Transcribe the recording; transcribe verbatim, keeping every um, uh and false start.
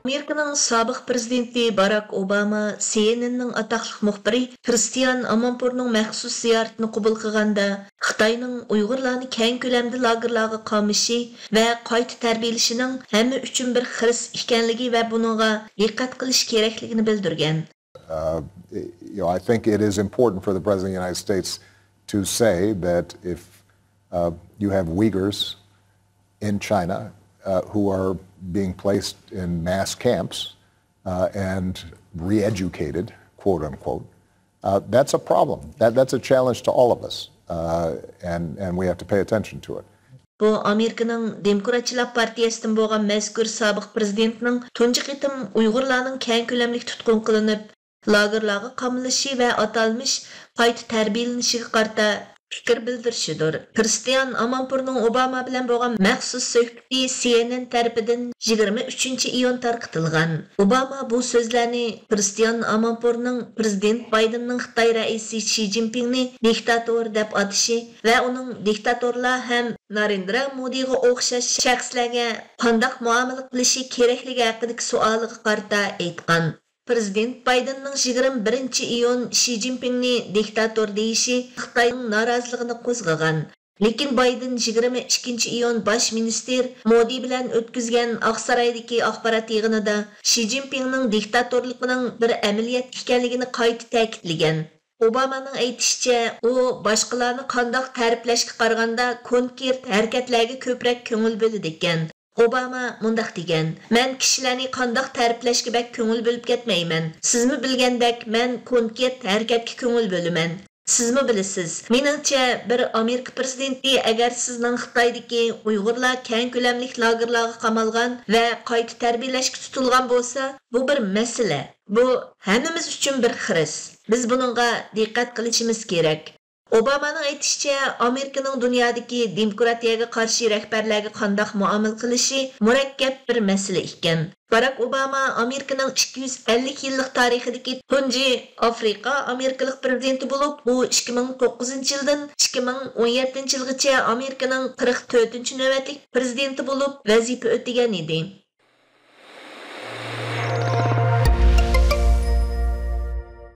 ئامېرىكىنىڭ سابىق پرېزىدېنتى باراك ئوباما سىئېنئېننىڭ ئاتاقلىق مۇخبىرى كرىستىيان ئامانپۇرنىڭ مەخسۇس زىيارىتىنى قوبۇل قىلغاندا، خىتاينىڭ ئۇيغۇرلارنى كەڭ كۆلەمدە لاگېرلارغا قامىشى ۋە قايتا تەربىيەلىشىنىڭ ھەممە ئۈچۈن بىر خىرىس ئىكەنلىكى ۋە بۇنىڭغا دىققەت قىلىش كېرەكلىكىنى بىلدۈرگەن. Uh, you know, I think it is important for the President of the United States to say that if uh, you have Uyghurs in China uh, who are being placed in mass camps uh, and re educated, quote unquote, uh, that's a problem. That, that's a challenge to all of us, uh, and, and we have to pay attention to it. بۇ ئامېرىكىنىڭ دېموكراتچىلار پارتىيەسىدىن بولغان مەزكۇر سابىق پرېزىدېنتنىڭ تۇنجى قېتىم ئۇيغۇرلارنىڭ كەڭ كۆلەملىك تۇتقۇن قىلىنىپ، لاگېرلارغا قامىلىشى ۋە ئاتالمىش قايتا تەربىيەلىنىشىگە قارىتا پىكىر بىلدۈرۈشىدۇر. كرىستىيان ئامانپۇرنىڭ ئوباما بىلەن بولغان مەخسۇس سۆھبىتى سىئېنئېن تەرىپىدىن يىگىرمە ئۈچىنچى ئىيۇن تارقىتىلغان. ئوباما بۇ سۆزلەرنى كرىستىيان ئامانپۇرنىڭ پرېزىدېنت بايدېننىڭ خىتاي رەئىسى شى جىنپىڭنى دىكتاتور دەپ ئاتىشى ۋە ئۇنىڭ دىكتاتورلار ھەم نارېندرا مودىغا ئوخشاش شەخسلەرگە قانداق مۇئامىلە قىلىشى كېرەكلىكى ھەققىدىكى سوئالىغا قارىتا ئېيتقان. پرېزىدېنت بايدېننىڭ يىگىرمە بىرىنچى ئىيۇن شى جىنپىڭنى دىكتاتور دېيىشى خىتاينىڭ نارازىلىقىنى قوزغىغان. لېكىن بايدېن يىگىرمە ئىككىنچى ئىيۇن باش مىنىستىر مودى بىلەن ئۆتكۈزگەن ئاقسارايدىكى ئاخبارات يىغىنىدا شى جىنپىڭنىڭ دىكتاتورلۇقىنىڭ بىر ئەمەلىيەت ئىكەنلىكىنى قايتا تەكىتلىگەن. ئوبامانىڭ ئېيتىشىچە، ئۇ باشقىلارنى قانداق تەرىپلەشكە قارىغاندا كونكرېت ھەرىكەتلەرگە كۆپرەك كۆڭۈل بۆلىدىكەن. ئوباما مۇنداق دېگەن، مەن كىشىلەرنى قانداق تەرىپلەشكە بەك كۆڭۈل بۆلۈپ كەتمەيمەن. سىزمۇ بىلگەندەك، مەن كونكرېت ھەرىكەتكە كۆڭۈل بۆلىمەن. سىزمۇ بىلىسىز. مېنىڭچە، بىر ئامېرىكا پرېزىدېنتى ئەگەر سىزنىڭ خىتايدىكى ئۇيغۇرلار كەڭ كۆلەملىك لاگېرلارغا قامالغان ۋە قايتا تەربىيەلەشكە تۇتۇلغان بولسا، بۇ بىر مەسىلە. بۇ ھەممىمىز ئۈچۈن بىر خىرىس. بىز بۇنىڭغا دىققەت قىلىشىمىز كېرەك. ئوبامانىڭ ئېيتىشىچە، ئامېرىكىنىڭ دۇنيادىكى دېموكراتىيەگە قارشى رەھبەرلەرگە قانداق مۇئامىلە قىلىشى مۇرەككەپ بىر مەسىلە ئىكەن. باراك ئوباما ئامېرىكىنىڭ ئىككى يۈز ئەللىك يىللىق تارىخىدىكى تۇنجى ئافرىقا ئامېرىكىلىق پرېزىدېنتى بولۇپ، ئۇ ئىككى مىڭ توققۇزىنچى يىلدىن ئىككى مىڭ ئون يەتتىنچى يىلغىچە ئامېرىكىنىڭ قىرىق تۆتىنچى نۆۋەتلىك پرېزىدېنتى بولۇپ ۋەزىپە ئۆتىگەن ئىدى.